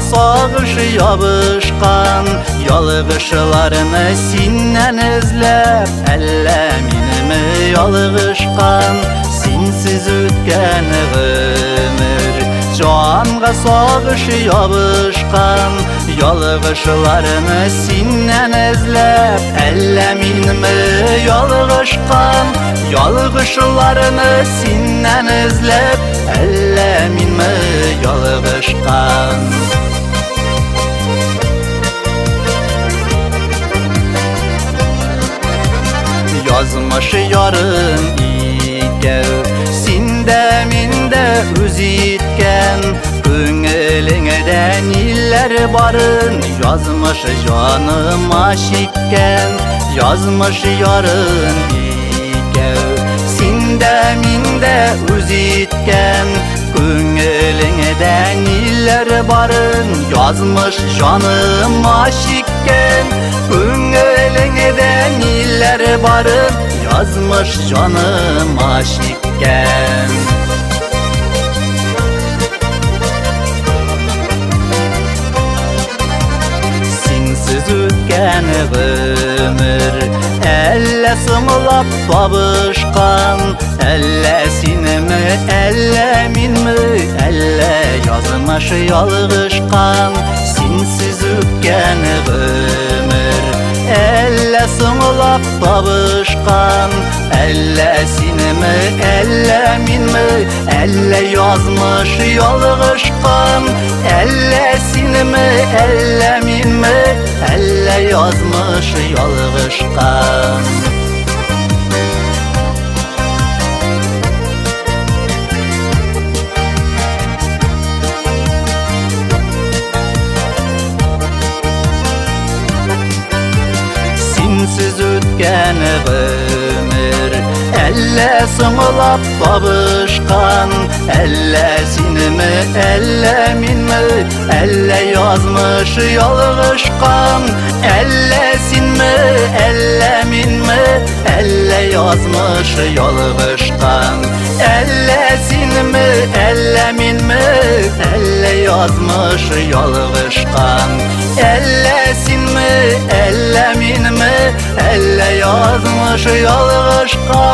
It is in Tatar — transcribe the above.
Сагыш ябышкан. Ялгышларны синнән эзләп, әллә минеме ялгышкан? Синсез үткән гомер, җанга сагыш ябышкан. Ялгышларны синнән эзләп, әллә минме ялгышкан? Ялгышларны синнән эзләп, әллә минме ялгышкан? Язмыш ярын икәү, син дә, мин дә үз иткән. Күңелеңдә ниләр барын, язмыш җаныма чиккән. Язмыш ярын икәү, син дә, мин дә үз иткән. Күңелеңдә ниләр барын, язмыш җаныма чиккән. Күңелеңдә ниләр барын, язмыш җаныма чиккән. Синсез үткән гомер, әллә соңлап табышкан? Әллә синеме, әллә минме, әллә язмыш ялгышкан? Синсез үткән гомер, әллә соңлап табышкан? Әллә синеме, әллә минме, әллә язмыш ялгышкан? Әллә синеме, әллә минме, әллә язмыш ялгышкан? Синсез үткән гомер, әллә соңлап табышкан? Әллә синеме, әллә минме, әллә язмыш ялгышкан? Әллә синме, әллә минме, әллә язмыш ялгышкан? Әллә синме, әллә минме, әллә язмыш ялгышкан? Әллә синме, әллә минме, әллә язмыш ялгышкан?